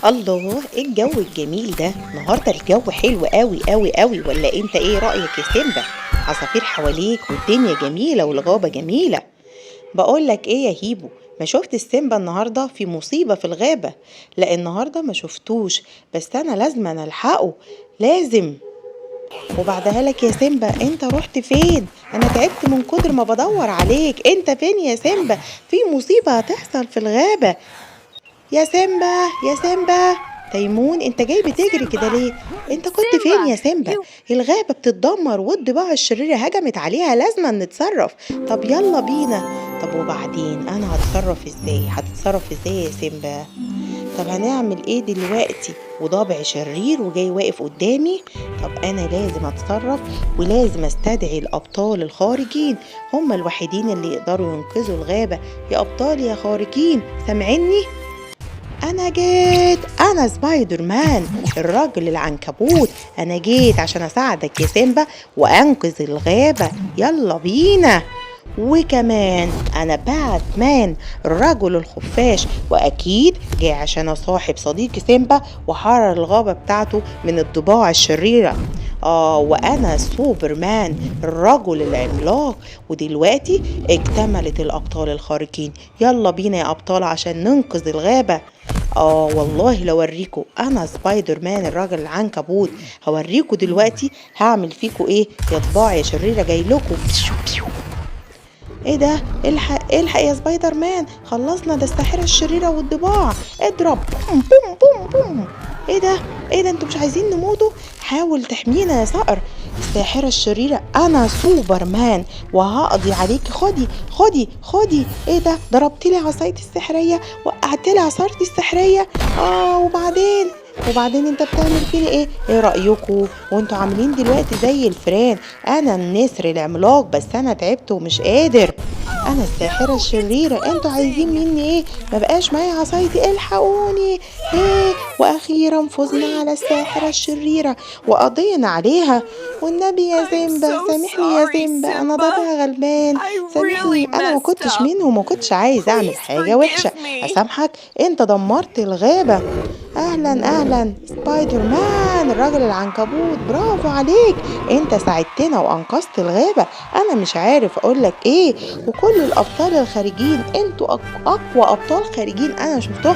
الله، ايه الجو الجميل ده؟ النهارده الجو حلو قوي قوي قوي، ولا انت ايه رأيك يا سيمبا؟ عصافير حواليك والدنيا جميلة والغابة جميلة. بقول لك ايه يا هيبو، ما شفت السيمبا النهارده في مصيبة في الغابة؟ لا النهارده ما شفتوش، بس انا لازم الحقه، لازم. وبعدها لك يا سيمبا، انت رحت فين؟ انا تعبت من كتر ما بدور عليك، انت فين يا سيمبا؟ في مصيبة هتحصل في الغابة. يا سيمبا يا سيمبا. تيمون انت جاي بتجري كده ليه؟ انت كنت فين يا سيمبا؟ الغابة بتتدمر والضباع الشريرة هجمت عليها، لازم نتصرف. طب يلا بينا. طب وبعدين انا هتصرف ازاي؟ هتتصرف ازاي يا سيمبا؟ طب هنعمل ايه دلوقتي؟ وضبع شرير وجاي واقف قدامي. طب انا لازم اتصرف ولازم استدعي الابطال الخارقين، هم الوحيدين اللي يقدروا ينقذوا الغابة. يا ابطال يا خارقين، سامعيني؟ انا جيت، انا سبايدر مان الراجل العنكبوت، انا جيت عشان اساعدك يا سيمبا وانقذ الغابة، يلا بينا. وكمان انا باتمان الرجل الخفاش، واكيد جاي عشان اصاحب صديقي سيمبا وحرر الغابة بتاعته من الضباع الشريرة. وانا سوبرمان الرجل العملاق. ودلوقتي اكتملت الابطال الخارقين، يلا بينا يا ابطال عشان ننقذ الغابة. والله لو اوريكم، انا سبايدر مان الراجل العنكبوت، هوريكم دلوقتي هعمل فيكم ايه يا ضباع يا شريرة، جاي لكم. ايه ده؟ الحق الحق يا سبايدر مان، خلصنا ده الساحرة الشريرة والضباع، اضرب بوم بوم بوم بوم. ايه ده؟ ايه ده؟ انتوا مش عايزين نموتوا؟ حاول تحمينا يا صقر. الساحرة الشريرة، انا سوبر مان وهقضي عليك، خدي خدي خدي. ايه ده؟ ضربت لي عصايتي السحرية، وقعت لي عصايتي السحرية. وبعدين انت بتعمل فيني ايه؟ ايه رأيكم وانتوا عاملين دلوقتي زي الفيران؟ انا النسر العملاق، بس انا تعبت ومش قادر، انا الساحرة الشريرة، انتوا عايزين مني ايه؟ ما بقاش معايا عصايتي، الحقوني. ايه؟ واخيرا فزنا على الساحرة الشريرة وقضينا عليها. والنبي يا سيمبا سامحني يا سيمبا، انا ضبع غلبان، سامحني، انا ما كنتش منه وما كنتش عايز اعمل حاجة وحشة. اسامحك؟ انت دمرت الغابة. اهلا اهلا سبايدر مان الراجل العنكبوت، برافو عليك، انت ساعدتنا وانقذت الغابة. انا مش عارف اقولك ايه. وكل الابطال الخارجين، انتوا اقوى ابطال خارجين انا شفتهم.